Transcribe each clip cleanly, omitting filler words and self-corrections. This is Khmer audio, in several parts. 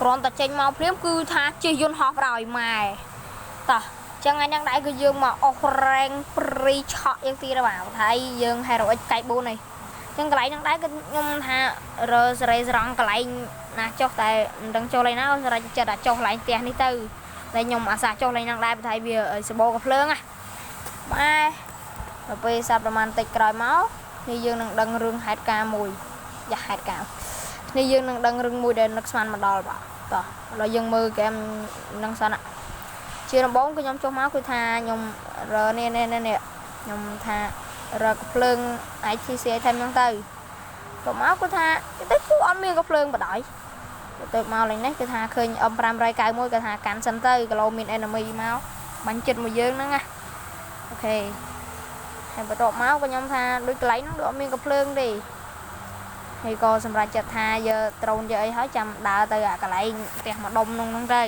គ្រាន់តែចេញមកភ្លាមគឺថាជិះយន្តហោះប្រោយម៉ែតោះចឹងថ្ងៃហ្នឹងដែរគឺយើងមកអស់រែងព្រីឆក់យើងទៀតបាទហើយយើង Hero X កៃ4នេះចឹងកន្លែងហ្នឹងដែរគឺខ្ញុំថារើសេរីស្រង់កន្លែងណាចុះតែមិនដឹងចូលឯណាសម្រាប់ចិត្តតែចុះកន្លែងផ្ទះនេះទៅតែខ្ញុំអាសាចុះកន្លែងហ្នឹងដែរព្រោះថាវាសបោកភ្លើងណាម៉ែដល់ពេលសាប់ប្រហែលតិចក្រោយមកនេះយើងនឹងដឹងរឿងហេតុការណ៍មួយយ៉ាហេតុការណ៍នេះយើងនឹងដឹងរឿងមួយដែលនឹកស្មានមកដល់បាទតោះឥឡូវយើងមើលហ្គេមនឹងសិនណាជាដំបូងគឺខ្ញុំចុះមកគឺថាខ្ញុំរើនេះនេះនេះខ្ញុំថារើកភ្លើង ITC item ហ្នឹងទៅទៅមកគឺថាទៅគូអត់មានកភ្លើងបដ ாய் ទៅមកលេងនេះគឺថាឃើញ M591 គឺថាកាន់សិនទៅគីឡូមាន enemy មកបាញ់ចិត្តមួយយើងហ្នឹងណាអូខេហើយបន្ទាប់មកក៏ខ្ញុំថាដូចកន្លែងហ្នឹងដូចអត់មានកភ្លើងទេហើយក៏សម្រាប់ចិត្តថាយកត្រូនយកអីហើយចាំដើរទៅអាកន្លែងផ្ទះម្ដុំនោះហ្នឹងទៅ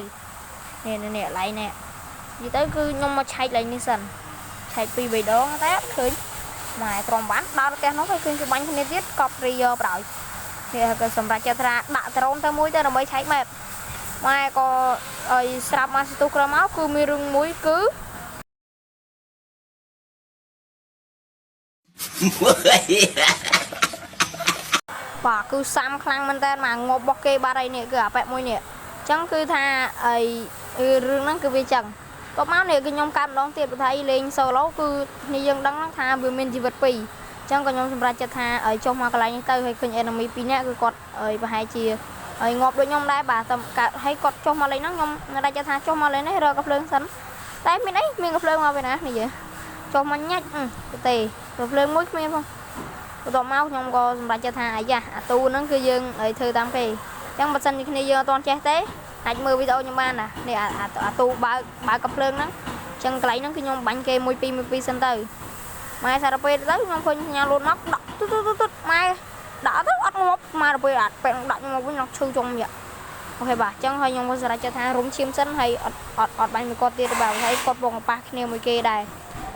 នេះនេះកន្លែងនេះនិយាយទៅគឺខ្ញុំមកឆែកកន្លែងនេះសិនឆែកពីរបីដងតែអត់ឃើញម៉ែទ្រាំបានដើរទៅផ្ទះនោះហើយឃើញគេបាញ់គ្នាទៀតកប់រីយកប្រោយនេះក៏សម្រាប់ចិត្តថាដាក់ត្រូនទៅមួយទៅដើម្បីឆែក map ម៉ែក៏ឲ្យស្រាប់មកស្ទុះក្រោយមកគឺមានរឿងមួយគឺ បាទគឺសាំខ្លាំងមែនតើមកងាប់របស់គេបាត់ហើយនេះគឺអាប៉ែកមួយនេះអញ្ចឹងគឺថាអីរឿងហ្នឹងគឺវាចឹងតបមកនេះគឺខ្ញុំកើតម្ដងទៀតព្រោះថាអីលេង solo គឺគ្នាយើងដឹងហ្នឹងថាវាមានជីវិតពីរអញ្ចឹងក៏ខ្ញុំសម្រេចចិត្តថាឲ្យចុះមកកន្លែងនេះទៅហើយឃើញ enemy ពីរនាក់គឺគាត់ឲ្យប្រហែលជាឲ្យងាប់ដូចខ្ញុំដែរបាទតែកើតហើយគាត់ចុះមកលេងហ្នឹងខ្ញុំសម្រេចចិត្តថាចុះមកលេងនេះរកកាភ្លើងសិនតែមានអីមានកាភ្លើងមកវិញណានេះចុះមកញាច់ទេកាភ្លើងមួយគ្មានផង បន្ទាប់មកខ្ញុំក៏សម្រេចចិត្តថាអាយ៉ាអាទូហ្នឹងគឺយើងឲ្យធ្វើតាមគេអញ្ចឹងបើសិនជាគ្នាយើងអត់ទាន់ចេះទេអាចមើលវីដេអូខ្ញុំបានណានេះអាអាទូបើកបើកកាភ្លើងហ្នឹងអញ្ចឹងកន្លែងហ្នឹងគឺខ្ញុំបាញ់គេ1 2 1 2សិនទៅម៉ែសារពេលទៅខ្ញុំឃើញសញ្ញាលូតមកដាក់ទុតទុតទុតម៉ែដាក់ទៅអត់ងាប់ម៉ែដល់ពេលអាពេលដាក់ខ្ញុំមកវិញខ្ញុំឈឺចុងយ៉ាអូខេបាទអញ្ចឹងហើយខ្ញុំក៏សម្រេចចិត្តថារុំឈាមសិនហើយអត់អត់អត់បាញ់មួយគាត់ទៀតទេបាទហើយគាត់បងប៉ះគ្នាមួយគេដែរ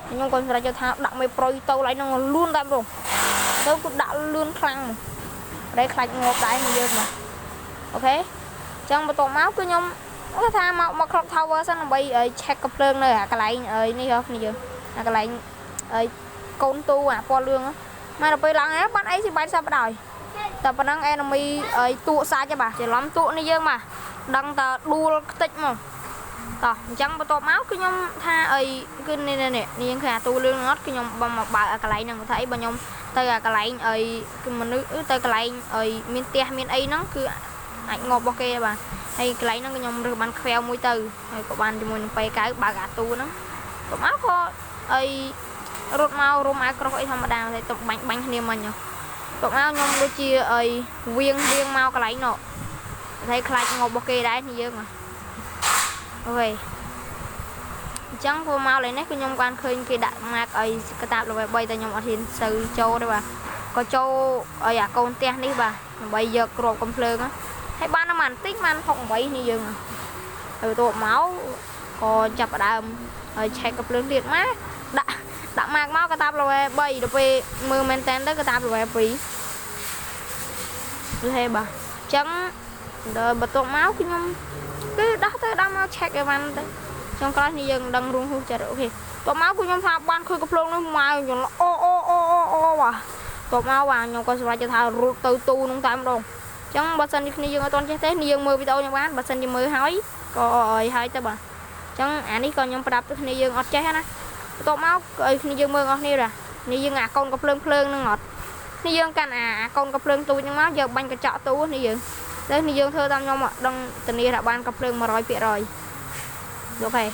ខ្ញុំក៏សម្រេចចិត្តថាដាក់មេប្រុយទៅឡើយហ្នឹងលួនតែម្ដង ទៅគឺដាក់លឿនខ្លាំងមកតែខ្លាចងាប់ដែរមកយើងមកអូខេអញ្ចឹងបន្ទាប់មកគឺខ្ញុំគាត់ថាមកមក clock tower សិនដើម្បីឲ្យ check កំភ្លើងនៅអាកន្លែងអីនេះហ៎គ្នាយើងអាកន្លែងអីកូនទូអាពណ៌លឿងមកដល់ពេលឡើងហ្នឹងបានអីស៊ីបាច់សាប់បណ្ដោយតែប៉ុណ្ណឹង enemy អីតួសាច់ហ៎បាទច្រឡំតួនេះយើងបាទដឹងតែដួលខ្ទេចមកតោះអញ្ចឹងបន្ទាប់មកគឺខ្ញុំថាអីគឺនេះនេះនេះយើងឃើញអាទូលឿងអត់គឺខ្ញុំបំមកបើកអាកន្លែងហ្នឹងថាអីបើខ្ញុំទៅអាកន្លែងអីគឺមនុស្សទៅកន្លែងអីមានផ្ទះមានអីហ្នឹងគឺអាចងាប់របស់គេបាទហើយកន្លែងហ្នឹងខ្ញុំរើសបានខ្វែវមួយទៅហើយក៏បានជាមួយនឹងប៉េកៅបើកអាទូហ្នឹងក៏មកក៏អីរត់មករុំអាក្រោះអីធម្មតាតែទៅបាញ់បាញ់គ្នាមិញតមកខ្ញុំដូចជាអីវៀងវៀងមកកន្លែងនោះតែខ្លាចងាប់របស់គេដែរនេះយើងអូខេអញ្ចឹងព្រោះមកឡើយនេះគឺខ្ញុំបានឃើញគេដាក់ម៉ាកឲ្យកតាប level 3តែខ្ញុំអត់ហ៊ានសូវចូលទេបាទក៏ចូលឲ្យអាកូនផ្ទះនេះបាទដើម្បីយកគ្រាប់កំភ្លើងហើយបានតែបន្តិចបាន68នេះយើងហើយបន្ទាប់មកក៏ចាប់ផ្ដើមហើយឆែកកំភ្លើងទៀតមកដាក់ដាក់ម៉ាកមកកតាប level 3ដល់ពេលមើលមែនតែនទៅកតាប level 2គឺហេបាទអញ្ចឹងដល់បន្ទាប់មកគឺខ្ញុំគឺដោះទៅដោះមកឆែកអីវ៉ាន់ទៅចុងក្រោយនេះយើងដឹងរួមហួសចិត្តអូខេតបមកគឺខ្ញុំថាបានឃើញកំភ្លើងនោះមកខ្ញុំអូអូអូអូអូបាទតបមកបាទខ្ញុំក៏សម្រេចចិត្តថារត់ទៅទូនោះតែម្ដងអញ្ចឹងបើសិនជាគ្នាយើងអត់ទាន់ចេះទេនេះយើងមើលវីដេអូខ្ញុំបានបើសិនជាមើលហើយក៏ឲ្យហើយទៅបាទអញ្ចឹងអានេះក៏ខ្ញុំប្រាប់ទៅគ្នាយើងអត់ចេះណាបន្ទាប់មកឲ្យគ្នាយើងមើលអស់គ្នាបាទនេះយើងអាកូនកំភ្លើងភ្លើងហ្នឹងអត់នេះយើងកាន់អាកូនកំភ្លើងទូចហ្នឹងមកយកបាញ់កញ្ចក់ទូនេះយើងទៅនេះយើងធ្វើតាមខ្ញុំដឹងធានាថាបានកំភ្លើង100%អូខេ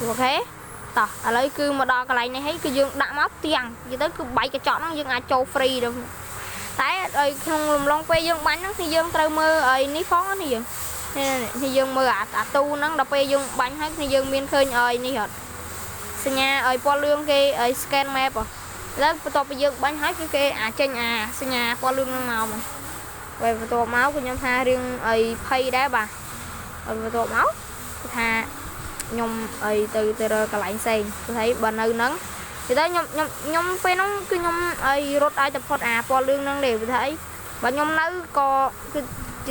អូខេតោះឥឡូវគឺមកដល់កន្លែងនេះហើយគឺយើងដាក់មកទៀងនិយាយទៅគឺបែកកញ្ចក់ហ្នឹងយើងអាចចូល free ទៅតែឲ្យក្នុងលំឡងពេលយើងបាញ់ហ្នឹងគឺយើងត្រូវមើលឲ្យនេះផងនេះយើងនេះយើងមើលអាទូហ្នឹងដល់ពេលយើងបាញ់ហើយគឺយើងមានឃើញឲ្យនេះអត់សញ្ញាឲ្យពណ៌លឿងគេឲ្យ scan map ឥឡូវបន្ទាប់ពីយើងបាញ់ហើយគឺគេអាចចេញអាសញ្ញាពណ៌លឿងហ្នឹងមកមកហើយបន្ទាប់មកគឺខ្ញុំថារឿងអីភ័យដែរបាទហើយបន្ទាប់មកគឺថាខ្ញុំអីទៅទៅរកកន្លែងផ្សេងគឺហើយបើនៅហ្នឹងនិយាយទៅខ្ញុំខ្ញុំខ្ញុំពេលហ្នឹងគឺខ្ញុំអីរត់ឲ្យតែផុតអាពណ៌លឿងហ្នឹងទេព្រោះថាអី បើខ្ញុំនៅក៏គឺ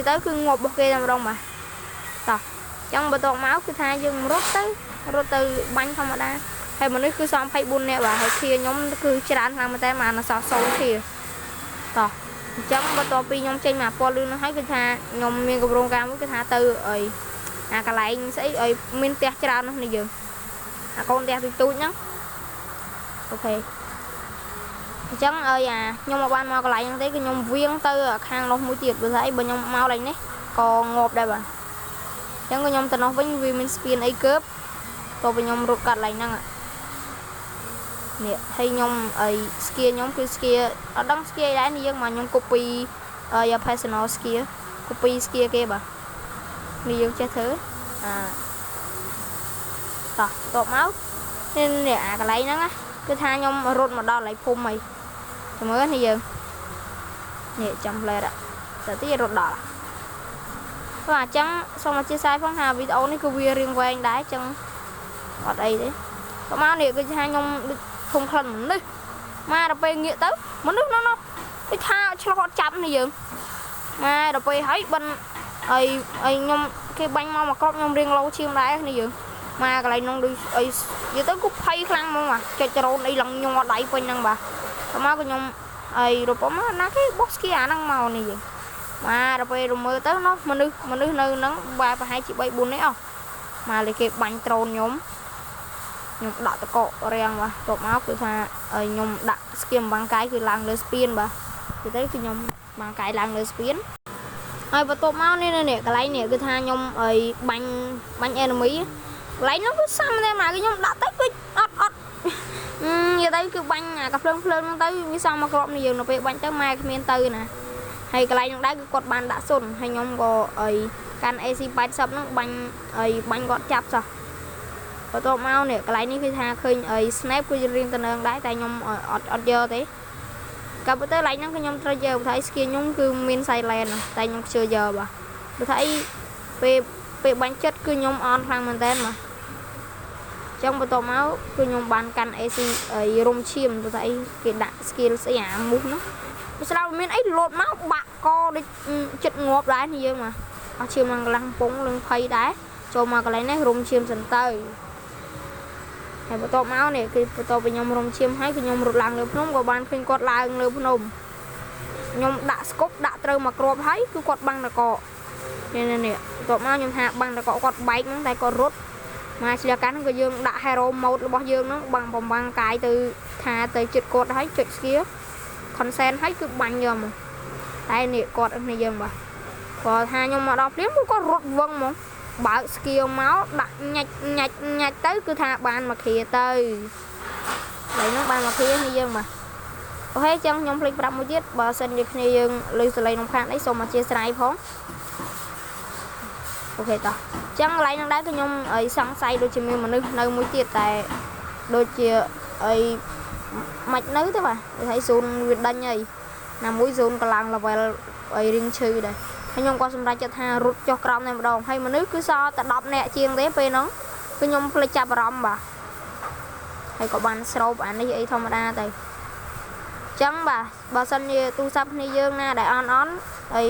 ទៅគឺងាប់របស់គេតែម្ដងបាទតោះអញ្ចឹងបន្ទាប់មកគឺថាយើងរត់ទៅរត់ទៅបាញ់ធម្មតាហើយមនុស្សគឺសល់24នាក់បាទហើយឃាខ្ញុំគឺច្រើនខ្លាំងមែនតើមកអសល់0ឃាតោះអញ្ចឹងបន្ទាប់ពីខ្ញុំចេញមកពណ៌លឿននោះហើយគឺថាខ្ញុំមានកម្រងការមួយគឺថាទៅអីអាកន្លែងស្អីអីមានផ្ទះច្រើននោះនេះយើងអាកូនផ្ទះទូចទូចហ្នឹង OK អញ្ចឹងឲ្យអាខ្ញុំមកបានមកកន្លែងហ្នឹងទេគឺខ្ញុំវៀងទៅខាងនោះមួយទៀតព្រោះថាអីបើខ្ញុំមកកន្លែងនេះក៏ងាប់ដែរបាទអញ្ចឹងក៏ខ្ញុំទៅនោះវិញវាមានស្ពានអីកើបតើខ្ញុំរត់កាត់កន្លែងហ្នឹងនេះហើយខ្ញុំអី skill ខ្ញុំគឺ skill អត់ដឹង skill អីដែរនេះយើងមកខ្ញុំ copy អី personal skill copy skill គេបាទនេះយើងចេះធ្វើអាតោះតបមកនេះនេះអាកន្លែងហ្នឹងណាគឺថាខ្ញុំរត់មកដល់កន្លែងភូមិអីចាំមើលនេះយើងនេះចាំផ្លែតតែទីរត់ដល់បាទអញ្ចឹងសូមអធិស្ឋានផងថាវីដេអូនេះគឺវារៀងវែងដែរអញ្ចឹងអត់អីទេតមកនេះគឺថាខ្ញុំដូចធំក្លិនមនុស្សមកដល់ពេលងាកទៅមនុស្សនោះនោះដូចថាឆ្លោះអត់ចាប់នេះយើងមកដល់ពេលហើយបិណ្ឌអីអីខ្ញុំគេបាញ់មកមកគ្រាប់ខ្ញុំរៀងលោឈាមដែរនេះយើងមកកន្លែងនោះដូចអីនិយាយទៅគូភ័យខ្លាំងហ្មងបាទចុចរ៉ូនអីឡើងញ័រដៃពេញហ្នឹងបាទតមកក៏ខ្ញុំអីរពមកណាគេបោះស្គីអាហ្នឹងមកនេះយើងមកដល់ពេលរមើលទៅនោះមនុស្សមនុស្សនៅហ្នឹងបែរប្រហែលជា3 4នេះអស់មកលេគេបាញ់ត្រូនខ្ញុំខ្ញុំដាក់តកករាំងបាទតបមកគឺថាខ្ញុំដាក់ស្គៀមបាំងកាយគឺឡើងលើស្ពានបាទទៅគឺខ្ញុំបាំងកាយឡើងលើស្ពានហើយបន្ទាប់មកនេះនេះកន្លែងនេះគឺថាខ្ញុំអីបាញ់បាញ់ enemy កន្លែងនោះគឺសាំតែមកគឺខ្ញុំដាក់ទៅគឺអត់អត់និយាយទៅគឺបាញ់អាកាភ្លើងភ្លើងហ្នឹងទៅវាសំមកគ្រាប់នេះយើងនៅពេលបាញ់ទៅម៉ែគ្មានទៅណាហើយកន្លែងហ្នឹងដែរគឺគាត់បានដាក់សុនហើយខ្ញុំក៏អីកាន់ AC 80ហ្នឹងបាញ់អីបាញ់គាត់ចាប់សោះបន្ទាប់មកនេះកន្លែងនេះគឺថាឃើញអី snap គឺរៀងទៅនឹងដែរតែខ្ញុំអត់អត់យកទេកាលទៅកន្លែងហ្នឹងគឺខ្ញុំត្រូវយកព្រោះថា skill ខ្ញុំគឺមាន silent តែខ្ញុំខ្ជិលយកបាទព្រោះថាអីពេលពេលបាញ់ចិត្តគឺខ្ញុំអន់ខ្លាំងមែនតើបាទចឹងបន្ទាប់មកគឺខ្ញុំបានកាន់ AC អីរុំឈាមព្រោះថាអីគេដាក់ skill ស្អីអាមូសនោះបើស្រាប់មានអីលោតមកបាក់កដូចចិត្តងាប់ដែរនេះយើងមកអស់ឈាមឡើងកន្លះកំពង់នឹងភ័យដែរចូលមកកន្លែងនេះរុំឈាមសិនទៅហើយបន្ទាប់មកនេះគឺបន្ទាប់ពីខ្ញុំរុំឈាមហើយគឺខ្ញុំរត់ឡើងលើភ្នំក៏បានឃើញគាត់ឡើងលើភ្នំខ្ញុំដាក់ស្គប់ដាក់ត្រូវមកគ្រាប់ហើយគឺគាត់បាំងតកនេះនេះនេះបន្ទាប់មកខ្ញុំថាបាំងតកគាត់បែកហ្នឹងតែគាត់រត់មកឆ្លៀកាហ្នឹងក៏យើងដាក់ hero mode របស់យើងហ្នឹងបាំងបំបាំងកាយទៅថាទៅចិត្តគាត់ហើយចុច skill consent ហើយគឺបាញ់យកមកតែនេះគាត់នេះយើងបាទគាត់ថាខ្ញុំមកដល់ភ្លាមគាត់រត់វឹងហ្មងបើក skill មកដាក់ញាច់ញាច់ញាច់ទៅគឺថាបានមកគ្រាទៅឡើយហ្នឹងបានមកគ្រានេះយើងបាទ OK ចឹងខ្ញុំភ្លេចប្រាប់មួយទៀតបើសិនជាគ្នាយើងលើសលេងក្នុងខានអីសូមអធិស្ឋានផង OK តោះចឹងកន្លែងហ្នឹងដែរគឺខ្ញុំអីសង្ស័យដូចជាមានមនុស្សនៅមួយទៀតតែដូចជាអីមិននៅទេបាទគេថា zone វាដេញអីណាមួយ zone កម្លាំង level អីរៀងឈឺដែរហើយខ្ញុំក៏សម្រេចចិត្តថារត់ចុះក្រោមតែម្ដងហើយមនុស្សគឺសល់តែ10នាក់ជាងទេពេលហ្នឹងគឺខ្ញុំភ្លេចចាប់អារម្មណ៍បាទហើយក៏បានស្រូបអានេះអីធម្មតាទៅចឹងបាទបើសិនជាទូរស័ព្ទគ្នាយើងណាដែលអន់អន់ហើយ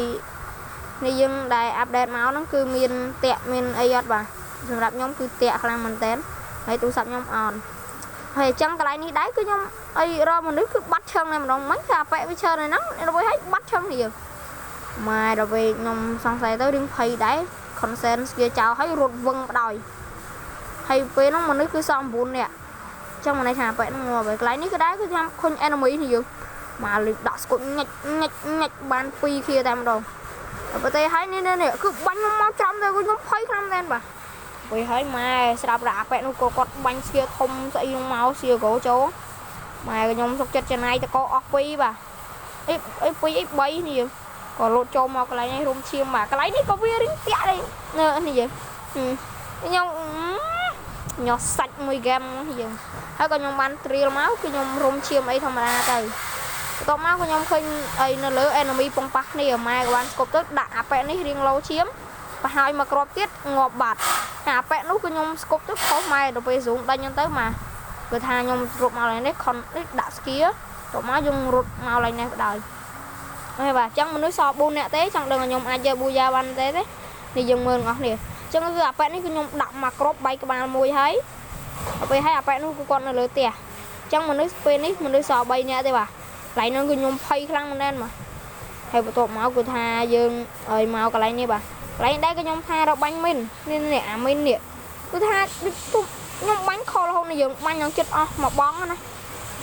គ្នាយើងដែល update មកហ្នឹងគឺមានតាក់មានអីអត់បាទសម្រាប់ខ្ញុំគឺតាក់ខ្លាំងមែនតើហើយទូរស័ព្ទខ្ញុំអន់ហើយអញ្ចឹងកន្លែងនេះដែរគឺខ្ញុំអីរកមនុស្សគឺបាត់ឈឹងតែម្ដងមិញគឺអាប៉ែវាឈើនៅហ្នឹងដល់ពេលហើយបាត់ឈឹងនេះយើងម៉ែដល់ពេលខ្ញុំសង្ស័យទៅរៀងភ័យដែរ consent វាចោលហើយរត់វឹងបដ ாய் ហើយពេលហ្នឹងមនុស្សគឺសល់9នាក់ចឹងមិនន័យថាអាប៉ែហ្នឹងងាប់ហើយកន្លែងនេះគឺដែរគឺខ្ញុំឃើញ enemy នេះយើងមកលេដាក់ស្គុតញាច់ញាច់ញាច់បាន2គ្រាតែម្ដងដល់ពេលហើយនេះនេះគឺបាញ់ខ្ញុំមកចំទៅគឺខ្ញុំភ័យខ្លាំងមែនបាទពេលហើយម៉ែស្រាប់តែអាប៉ែនោះក៏គាត់បាញ់សៀធំស្អីនោះមកសៀកោចូលម៉ែខ្ញុំសុកចិត្តចំណាយតកអស់ពីរបាទអីអីពីរអី3នេះក៏លោតចូលមកកន្លែងនេះរុំឈាមបាទកន្លែងនេះក៏វារៀងតាក់ដែរនេះយើងខ្ញុំញោះសាច់មួយហ្គេមយើងហើយក៏ខ្ញុំបានត្រៀលមកគឺខ្ញុំរុំឈាមអីធម្មតាទៅបន្ទាប់មកក៏ខ្ញុំឃើញអីនៅលើ enemy ពងប៉ះគ្នាម៉ែក៏បានស្គប់ទៅដាក់អាប៉ែនេះរៀងលោឈាមប្រហើយមកគ្រាប់ទៀតងាប់បាត់អាប៉ែនោះគឺខ្ញុំស្គប់ទៅខុសម៉ែដល់ពេល zone ដេញហ្នឹងទៅមកគឺថាខ្ញុំរត់មកឡើងនេះខននេះដាក់ skill ទៅមកយើងរត់មកឡើងនេះបដ ாய் ហើយបាទអញ្ចឹងមនុស្សសល់4នាក់ទេចង់ដឹងថាខ្ញុំអាចយក Booyah បានទេទេនេះយើងមើលទាំងអស់គ្នាអញ្ចឹងគឺអាប៉ែនេះគឺខ្ញុំដាក់មកគ្រាប់បែកក្បាលមួយហើយដល់ពេលហើយអាប៉ែនោះគឺគាត់នៅលើផ្ទះអញ្ចឹងមនុស្សពេលនេះមនុស្សសល់3នាក់ទេបាទកន្លែងហ្នឹងគឺខ្ញុំភ័យខ្លាំងមែនទែនបាទហើយបន្ទាប់មកគឺថាយើងឲ្យមកកន្លែងនេះបាទកន្លែងដែរគឺខ្ញុំថារកបាញ់មីននេះនេះអាមីននេះគឺថាខ្ញុំបាញ់ខលរហូតនេះយើងបាញ់នឹងចិត្តអស់មកបងណា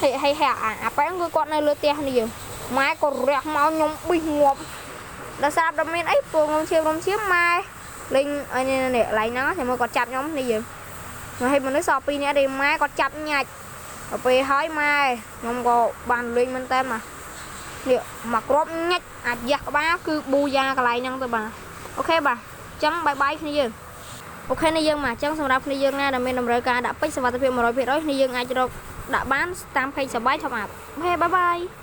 ហេហេហេអាអាប៉ែគឺគាត់នៅលើផ្ទះនេះយើងម៉ែក៏រះមកខ្ញុំប៊ីសងាប់ដល់ស្រាប់ដល់មានអីពងឈាមរំឈាមម៉ែលេងអីនេះនេះកន្លែងហ្នឹងចាំមើលគាត់ចាប់ខ្ញុំនេះយើងមកឲ្យមនុស្សសល់2នាក់ទេម៉ែគាត់ចាប់ញាច់ដល់ពេលហើយម៉ែខ្ញុំក៏បានលេងមែនតើមកនេះមកគ្រាប់ញាច់អាចយ៉ាស់ក្បាលគឺ Booyah កន្លែងហ្នឹងទៅបាទ OK បាទអញ្ចឹង bye bye គ្នាយើង OK នេះយើងមកអញ្ចឹងសម្រាប់គ្នាយើងណាដែលមានតម្រូវការដាក់ពេជ្រសុវត្ថិភាព100%គ្នាយើងអាចរកដាក់បានតាម page សបាយ top up OK bye bye.